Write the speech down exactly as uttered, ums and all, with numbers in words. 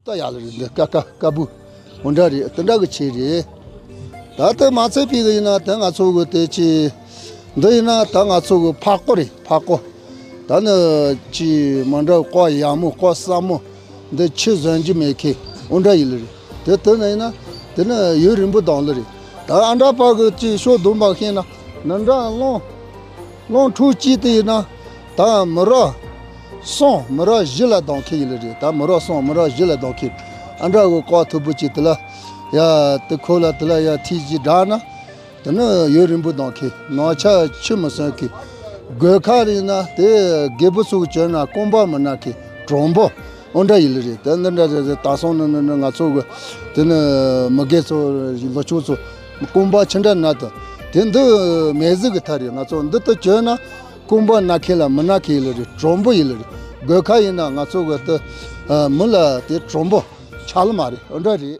ད་ཡག་ལ་རེད། འདི་ཀ་ཀ་ཀ་བུ་འོ་འདྲ་རེད། དེ་འདྲ་གི་ཆེད་རེད། ད་ལྟ་མ་ཚད་པའི་གི་ཡིན་ན་དེ་ང་ཚོ་གི་དེ་ཅི་འདི་ཡིན་ན་ད་ང་ཚོ་གི་ཕག་ཀོ་རེད། ཕག་ཀོ། ད་ནི་ཅི་མ་འདྲ་ཀོ་ཡག་མོ་ཀོ་སྲབ་མོ། འདི་ཆུ་བཟོད་རྒྱུ་མེད་མཁན་འོ་འདྲ་ཡིན་ལ་རེད། དེ་དེ་ན་ཡིན་ན་དེ་ནི་ཡུན་རིང་པོ་གདོང་ལ་རེད། ད་ཨ་འདྲ་པ་གི་ཅི་ཤོ་དུམ་པ་ཤེས་ན་ནི་འདྲ་ལོང་། ལོང་ཕྲུག་གཅིག་དེ་ཡིན་ན་ད་མི་རབས་གསུམ་མི་རབས་བཞི་ལ་གདོང་ཁེ་ཡིན་ལ་རེད། ད་མི་རབས་གསུམ་མི་རབས་བཞི་ལ་གདོང་ཁེ། ཨ་འདྲ་གི་ཀོ་མཐུག་པོ་གཅིག་དེ་ལ་ཡ་དེ་ཁོ་ལ་དེ་ལ་ཡ་ཐིག་གཅིག་བསྒྲགས་ན། དེ་ནི་ཡུན་རིང་པོ་གདོང་ཁེ། ནང་ཆ་ཆུ་མི་སོན་གི། སྒོས་ཁ་རིང་ན་དེ་རྒད་པོ་ཚོ་གི་བྱོན་ན་རྐང་པ་མི་ན་གི་གྲུང་པོ་འོ་འདྲ་ཡིན་ལ་རེད། དེ་འདི་འདྲ་རེད། དེང་སང་ནི་ནི་ནི་ང་ཚོ་གི་དེ་ནི་མི་རྒན་ཚོ་ལོ་ཆུང་ཚོ་རྐང་པ་ཆི་འདྲ་ན་དེ་དེ་འདི་མེ་ཟི་གི་ཐ་རེད། ང་ཚོ་འདི་ལྟ་བྱོན་ན་རྐང་པ་ན་ཁེ་ལ་མི་ན་ཁེ་ཡིན་ལ་རེད། གྲུང་པོ་ཡིན་ལ་རེད། སྒོས་ཁ་ཡིན་ན་ང་ཚོ་གི་དེ་མི་ལ་དེ་གྲུང་པོ་ཆགས་ལ་མ་རེད། འོ་འདྲ་རེད།